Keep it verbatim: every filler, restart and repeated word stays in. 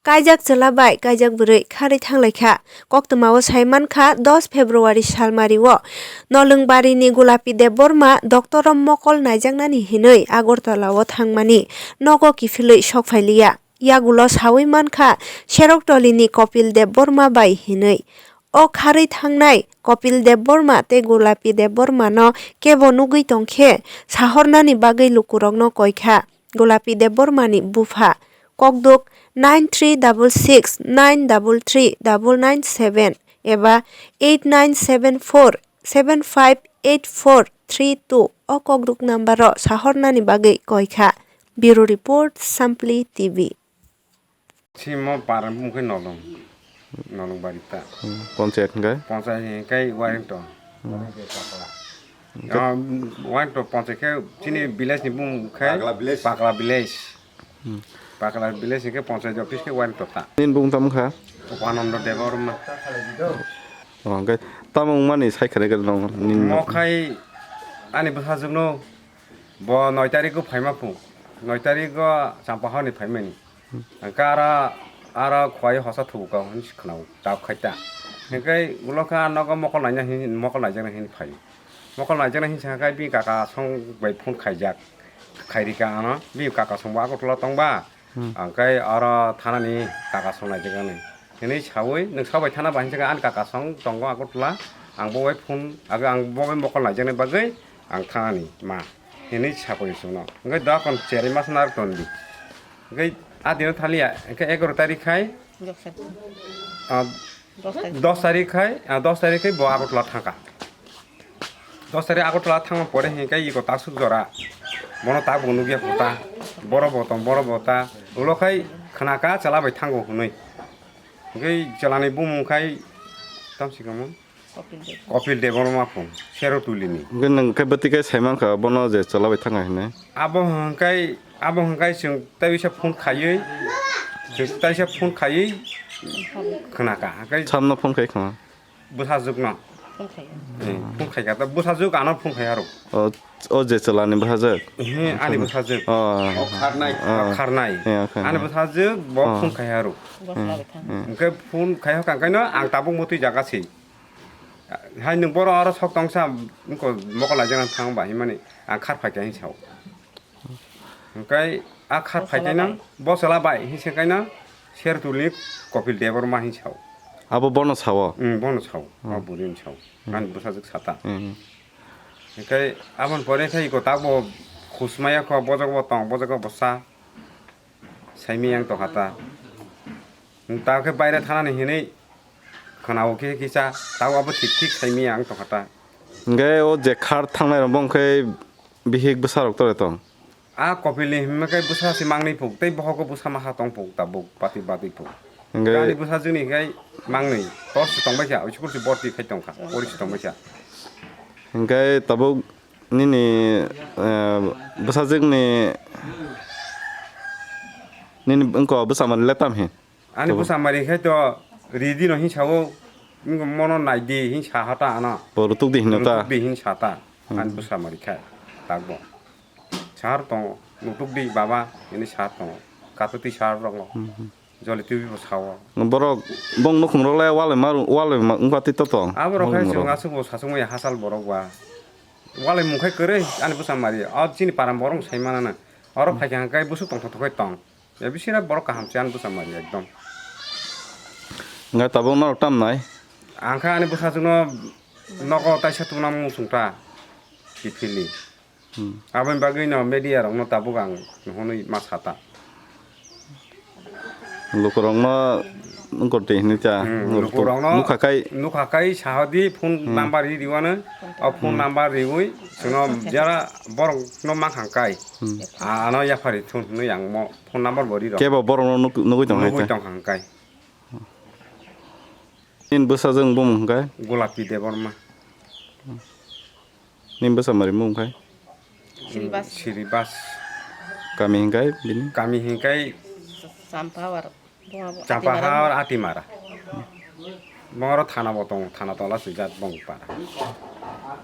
Kaijak chwla bai kaijak bwrwi kharwi thanglaikha. Koktwmao saimankha, dos February salmario Nolwngbarini Gulapi Debbarma doctoro mokol naijaknani hinwi Agartalao thangmani nogo kiphilwi sokphailiya. Yagulo sawi mankha, Seroktolini Kopil Debbarma bai hinwi. O kharwi thangnai Kopil Debbarma tei Gulapi Debbarmano kebo nugwi tongkhe, sahornani bagwi lukurokno koikha. Gulapi Debbarmani bupha, kokduk nine three double six nine double three double nine seven eba eight nine seven four seven five eight four three two o kokduk nambaro sahornani bagwi koikha. Bureau Report, Sampli T V. Simo para bumung khe Nolwng, Nolwng bari ta. Hmm, ponchayat hwnkhe? Ponchayat hwnkhe Warington. Hmm. Hwnkhe? Ah, Warington ponchayat khe chini village ni bumung khe Pakla village. Pakla village. Hmm. Pakla village hwnkhe ponchayat office khe Warington ta. Nini bumung tamo kha? Upananda Debbarma. Oh, hwnkhe tamo wngmani sai khare khare nong nini? Mo khai ani bwsajwkno bo noi tarikgo phaima phu. Noi tarikgo Champahorni phaimani. Hwnkhe aro, aro khwlai hosa thubuka hwnwi se khwnao, tabuk khai ta. Hwnkhe ulo khe a nogo mokol naina hin, mokol naijaknai hin phaio. Mokol naijaknai hin sakha khe bini kaka song bai phone khaijak, khairika ano. Bini kaka song bo Agartala tongba, hmm, hwnkhe oro thanani kaka song naijaknani. Hwnwi saui, nwng sabai thana ba hinsa khe ani kaka song tongo Agartala, ang bo bai phone, age ang bo bai mokol naijaknai bagwi ang thanani ma. Hwnwi sakoi chwngno. Hwnkhe doa kon cherwi masa narwk tondi. Hwnkhe a dino thaliya, hwnkhe egaroh tarik khai, Dosa. Ah, Dosa. Dosa tarik khai, ah, dosa tarik khai bo Agartala thangkha. Dosa tarik Agartala thangma pore hwnkhe iko taksuk jora. Bono tabuk nukya kho ta. Borok bo tong, borok bo ta. Ulo khai khwnaka chwla bai thango hwnwi. Hwnkhe chwlani bumung khai tamsi kamo? Kopil Debbarma. Kopil Debbarma phung, Serotulini. Hwnkhe nwng khe bwtwi khe sai mankha, bono je chwla bai thangkha hinwi? Abo hwnkhai, abo hwnkhai chwng tei bisa phone khaiwi, chwng tei bisa phone khaiwi khwnakha. Hwnkhe samno phone khai khna? Bwsajwkno. Phone khaio. Eh, phone khaikha, ta bwsajwk ano phone khai aro. O, o je chwlani bwsajwk? Ehe, ani bwsajwk. Oh. O kharnai. Oh. O kharnai. Eh, o kharnai. Ani bwsajwk bo phone khai aro. Bwsajwk thang. Hwnkhe phone khai hokha, hwnkhe no ang tabuk motwi jaga se. Hai nwng borok aro sok tongsa, wngkha mokol naijakna thang ba hinmani ang khar phaikha hin sao. Hwnkhe a khar phaikhe nang bo chwla bai hin se kaino Serotulini Kopil Debbarma hin sao. Abo bono sao? Wng, bono sao. Hmm. O bwrwini sao. Hmm. Ani bwsajwk sata. Hmm. Hwnkhe aboni pore khe iko tabuk khusmaya kho, bojok bo tong, bojok bo sa. Saimiyang tongkha ta. Ta khe baire thanani hinwi khwnao khe kisa, tao abo thik thik saimiyang tongkha ta. Hwnkhe o je khar thangnai rok bo hwnkhe bihik bwsa rok tore tong? A Kopilni himma khe bwsa se mangni phuk, tei bohogo bwsa maha tong phuk, tabuk bati bati phuk. Hwnkhe ani bwsajwkni khe mangni, tor se tongbai kha, oisu kursi borti khai tongkha, pori se tongbai kha. Hwnkhe tabuk nini, eh, bwsajwkni nini wngko bwsa manwi le tam hin? Ani bwsa mari khai to ridi no hin sao, wngkha mono naidi hin sa ha ta ano. Bo rutuk di hin ta? Rutuk di hin sa ta. Hmm. Ani bwsa mari khai tak bo. Sahar tongo, nutuk di baba, ini sahar tongo. Katuti sahar tongo. Hmm, hmm. Joli twi bo sao. Borok bong nukhung rok le walai ma, walai ma wngkha twi to tong. Abo rok khai chwng aswk bo sasuk maya hachal borok ba. Walai mung khai kwrwi ani bwsa mari. O chini param borok sai manana. Oro phaikha hwnkhe busuk tongthok thok khai tong. Ya bisira borok kaham se ani bwsa mari ekdom. Wngkha tabuk norok tam nai? Ang kha ani bwsajwkno nogo taisa tubuna muchung ta. Kiphilni. Hmm. Aboni bagwi no media rokno tabuk ang hwnwi ma sa ta. Lukurokno wngkor twi hinwi ta. Hmm, lukurokno nukha kai. Nukha kai sahodi phone number ri riwano. O phone number riwi chwngno jara borokno mankha kai. Hmm. Ano yaphari thun hwnwi ang mo phone number bo ri rw. Kebo borokno nuk-, nugwi tong hai ta? Nugwi tong hang kai. Nini bwsajwk bumung hwnkhe? Golapi Debbarma. Nini bwsa mari mung khai? Siribas. Siribas. Kami hingkai bini? Kami hingkai Champahawar. Champahawar Atimara. Bongoro thana bo tongo, thana tola swijak Bongpara.